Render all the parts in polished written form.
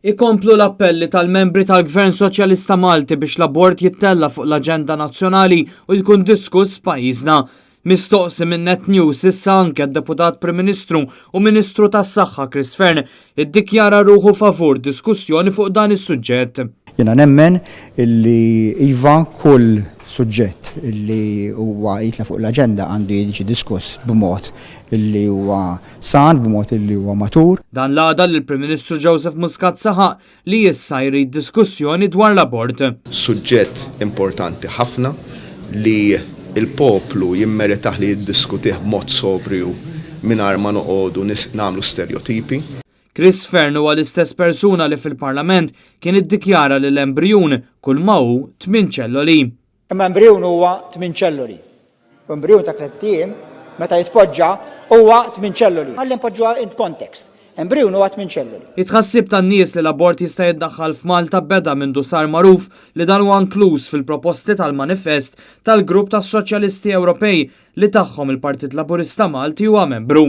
Ikomplu l-appelli tal-membri tal-Gvern Soċjalista Malti biex l-abort jittella' fuq l-aġenda nazzjonali u jkun diskuss f'pajjiżna. Mistoqsi minn Net News issa anke d-Deputat Prim Ministru u Ministru tas-Saħħa Chris Fearne iddikjara ruħu favur diskussjoni fuq dan is-suġġett. Jiena nemmen illi iva kull suġġett illi huwa jitla' fuq l-aġenda għandu jiġi diskuss b'mod illi huwa san, b'mod illi huwa matur. Dan l-għada li l-Prim Ministru Joseph Muscat saħaq li issa jrid diskussjoni dwar l-abort. Suġġett importanti ħafna li l-poplu jimmeritah li jiddiskutih b'mod sobrju mingħajr ma noqogħdu nagħmlu sterjotipi. Chris Fearne huwa l-istess persuna li fil-Parlament kien iddikjara li l-embrijun kull ma hu tmien ċelloli. Imma embrijun huwa tmien ċelloli. U embrijun ta' tlett ijiem, meta jitpoġġa, huwa tmien ċelloli. Ħalli npoġġuha in context. Embrijun huwa tmien ċelloli. It-tħassib tan-nies li l-abort jista' jiddaħħal f'Malta beda mindu sar magħruf li dan huwa inkluż fil-proposti tal-manifest tal-Grupp tas-Soċjalisti Ewropej li tagħhom il-Partit Laburista Malti huwa membru.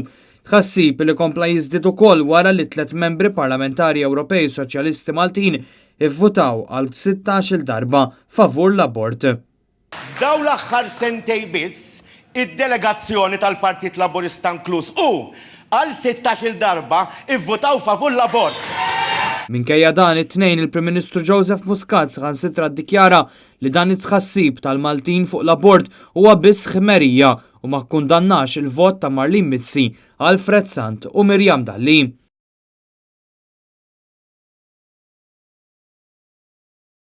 Tħassib li kompla jiżdied ukoll wara li tliet membri parlamentari Ewropej Soċjalisti Maltin ivvutaw għal 16-il darba favur l-abort. F'dawn l-aħħar sentejn biss, id-delegazzjoni tal-Partit Laburista inkluż hu, għal 16-il darba ivvutaw favur l-abort. Minkejja dan, it-Tnejn il-Prim Ministru Joseph Muscat saħansitra ddikjara li dan it-tħassib tal-Maltin fuq l-abort huwa biss ħmerija u ma kkundannax il-vot ta' Marlene Mizzi, Alfred Sant u Miriam Dalli.